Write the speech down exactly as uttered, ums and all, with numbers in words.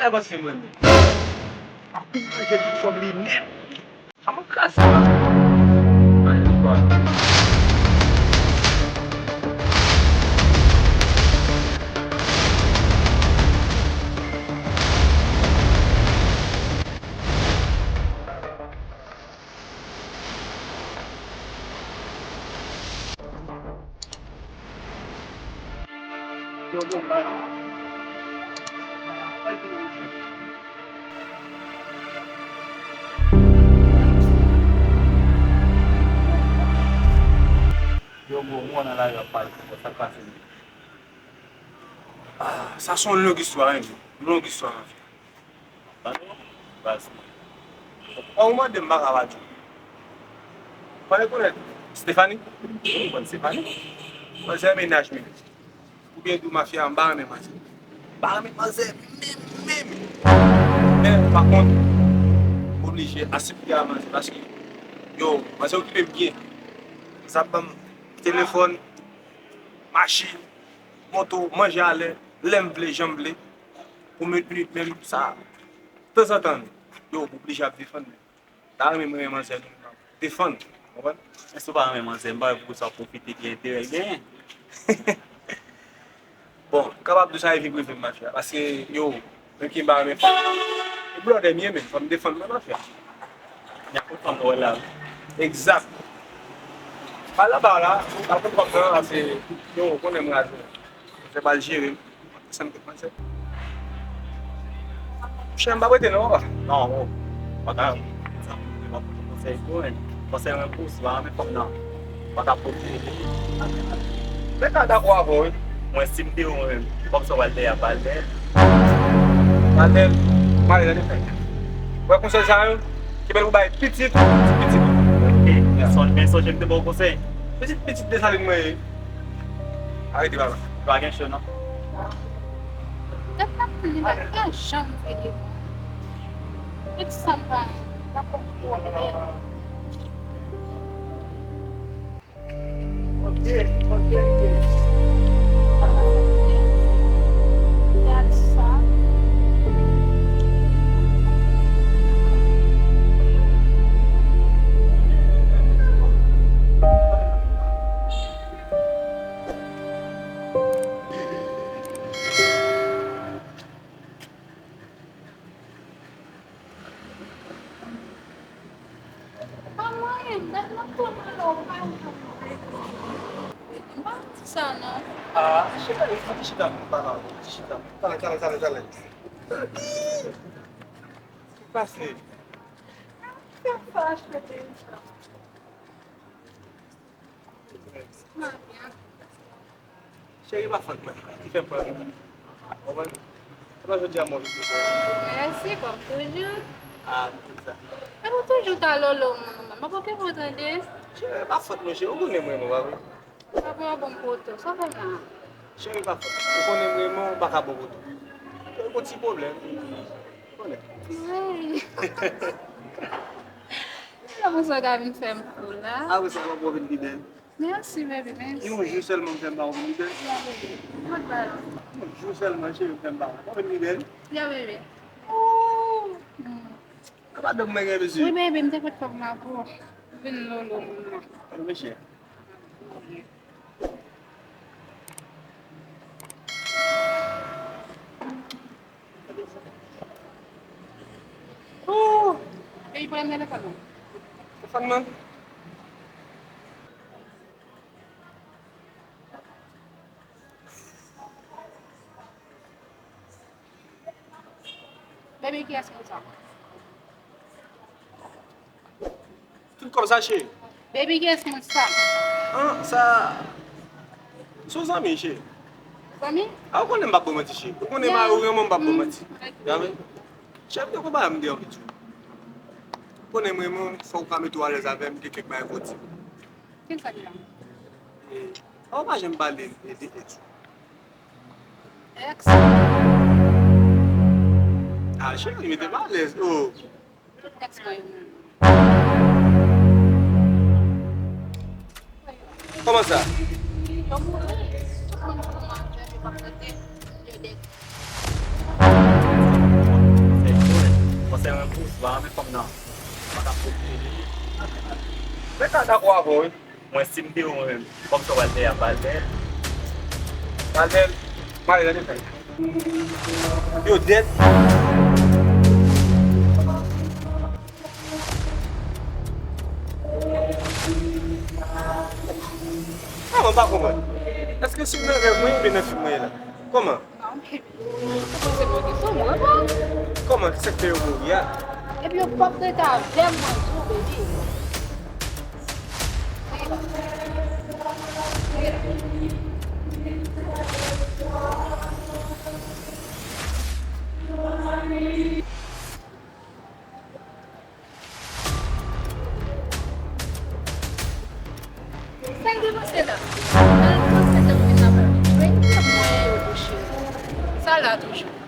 Sa paske mwen menm. M ap manje tout fòm li nèt. Sa mwen kraze. Yo, bro, mwen nan lari ap pale, sa k pase menm? Ah, sa se yon long istwa, wi, long istwa, mafya. Ban nou, baz. Ou mande m, m pa ka pa di w. Ou pa rekonèt Stephanie? Wi, m konn Stephanie. Manzè mennaj mwen. Ou byen di w, mafya, m pa renmen manzè. M pa renmen manzè menm, menm. Men, pa kont, m oblije asepte a manzè, paske, yo, manzè okipe m byen. Sa ap ban m telefòn, machin, moto, manje alè, lè m vle, jan m vle. Pou m menm, menm sa, tanzantan, yo, m oblije ap defann mwen. Ta renmen mwen renmen manzè nou, defann, konprann? Men si w pa renmen manzè, m pa wè poukisa w ap pwofite de enterè l genyen. Bon, m kapab di w sa e vin prive m, mafya, paske, yo, menm ke m pa renmen fanm, e blòdè m ye, men fò m defann mwen, mafya. N ap konn fanm nan wè la. Egzak. Pale anba la, n ap konn fanm nan, se, yo, konnen m raze. Se pa l jere m. Desann kot manzè. Monchè, m pa prete non, papa. Non, oh. Pa ka. Sa pou mwen, pa pote konsèy pou mwen. Konsèy mwen pou ou, si w pa renmen fanm nan, pa ka pote. Mwen ka dakò avè w, wi. Mwen, si m te ou menm, m p ap sot pral dèyè, pral dèyè. Pral dèyè, m ale nan defèt. Wè konsèy sa yo, kenbe l pou bay pitit, pitit pitit. Ok. Men sonje m te ba w konsèy. Pitit pitit Desalin mwen ye. Arete papa. Pa gen cho non. Gad la pou li la, pa janm veye mwen. Nèg sa m pa, pa konn pwoblèm. Ok, ok, ok. Gad sa. Pa mwayen, dat m ap tann ou la, ou pa janm vini. M pa di sa non. Ah, chita, chita, chita, papa, chita. Talè, talè, talè, talè. Ki pase? Sa fache deja. Cheri, pa fòt mwen ki fè m pran. Konprann? Se pa jodi a mwen vin pou sa. Mèsi, kòm toujou. Ah, m konn sa. E pou toujou ta lolo mwen, mwen pa okipe w tande. Cheri, pa fòt mwen, cheri, ou konnen mwen, mwen pa vre. Sa pa bon poto, sa fè mal. Cheri, pa fòt. Ou konnen m renmen w, m pa ka ba w poto. Yon ti pwoblèm. Ou konnen. Wi. Kòman sa w ka vin fè m fou la? Apre sa, w ap vin pi bèl. Mèsi, baby, mèsi. Yon jou sèlman m fè m pa w vin pi bèl. Ya, baby. Mwen ba w. Yon jou sèlman, cheri, m fè m pa w. W ap vin pi bèl. Ya, baby. Oh. Mm. Apa dòm mwen gen, mesye? Wi, baby, m te kwè fòk m ap vin lolo moun nan. Alo, mesye. Oh! Baby, pran telefòn nan. Telefòn nan? Baby, kiyès moun sa? Tout kòb sa, cheri? Baby, kiyès moun sa? An, sa, se yon zanmi, cheri. Zanmi? A, ou konnen m p ap ba w manti, cheri. Ou konnen mari w renmen m, m p ap ba w manti. Cheri, m te konn bagay m te anvi di w. Ou konnen m renmen w, fòk ou ka mete w alèz avè m, gen kèk bagay pou w di m. Kisa ki la? E, ou pa janm pale de, de, de ex ou. Ex? Ah, cheri, mete m alèz. Oh. Tout ex mwen yo mouri. Kòman sa? Yo mouri. Tout moun ki kòmanse, yo pa trete, yo dèyè. Sè mwen pou ou, se pa menm fanm nan. M pa ka pwofite de li. Mwen ka dakò avè w, wi. Mwen, si m te ou mwen menm, kòm sa w pral fè a, m pral fè l. Pral fè l. M ale nan defèt. Yo dèt. Ah, mwen pa konprann. Èske se nan rèv mwen oubyen nan fim mwen ye la? Kòman? Ou panse mwen te sou mwen, bon? Kòman? Kisa k fè yo mouri a? Epi yo p ap rete avè m, mwen di w, baby. Sa l te panse la? Al panse ke m vin la pou l jwe, sa mwen yo tou cheri. Sa la toujou.